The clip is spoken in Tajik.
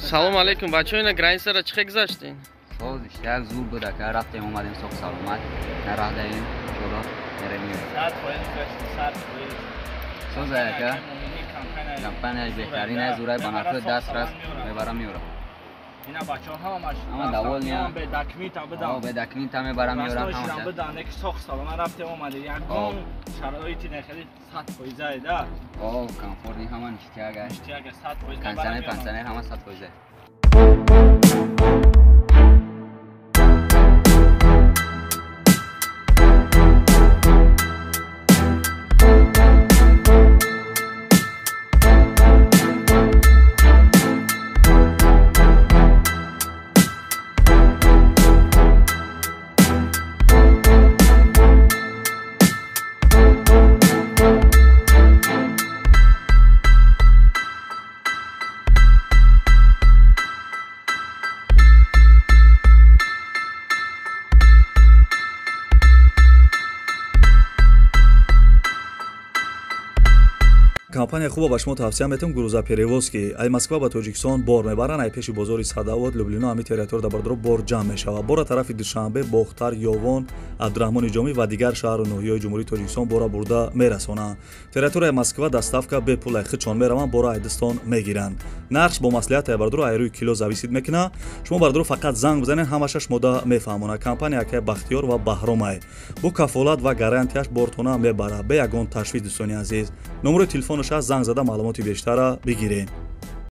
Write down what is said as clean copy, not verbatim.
Салом алейкум, бачаҳо, ина границаро чӣ хел гузаштед? Соз иштияк зур буд ака, рафтем омадем соқ саломат, нараҳ даем, иншоалло мерем меоем. 100% гузаштем, 100%. Соз ака, компанияи беҳтарин ай, зурай ба нархҳои дастрас мебарам меорам. Ина бачаҳо ҳамаш ҳама довольныянд. Бе документа бидам. О, бе документа мебарам меорам ҳамаша. Бидан, неки соқ саломат рафтем омадем. Ягон шароити нехели 100% ай да. О, комфортный ҳама ништяк ай. Ништяк ай, 100%. Кондиционер, пансионер ҳама 100%. Компания хуба ба шумо тавсия метавон грузоперевозки. Ай Москва ба Тоҷикистон бор мебаранд, ай пеши бозори Садовод, Люблино, ҳамин территория дар бардоро бор ҷамъ мешавад. Бора тарафи Душанбе, Бохтар, Ёвон, Абдураҳмони Ҷомӣ ва дигар шаҳру ноҳияҳои Ҷумҳурии Тоҷикистон бора бурда мерасонанд. Территорияи Москва доставка бепул, ай худшон мераванд, бора айдистон мегиранд. Нархш бо маслиҳат ай бардоро ай рӯи кило зависит мекунад. Шумо бардоро фақат занг бизанед, ҳамаша шумода мефаҳмонад. Компания акай Бахтиёр ва Баҳромай. Бо кафолат ва гарантияш бортона мебарад. Бе ягон ташвиш, дӯстони азиз. Номерои телефонаш занг зада маълумоти бештара бигиред.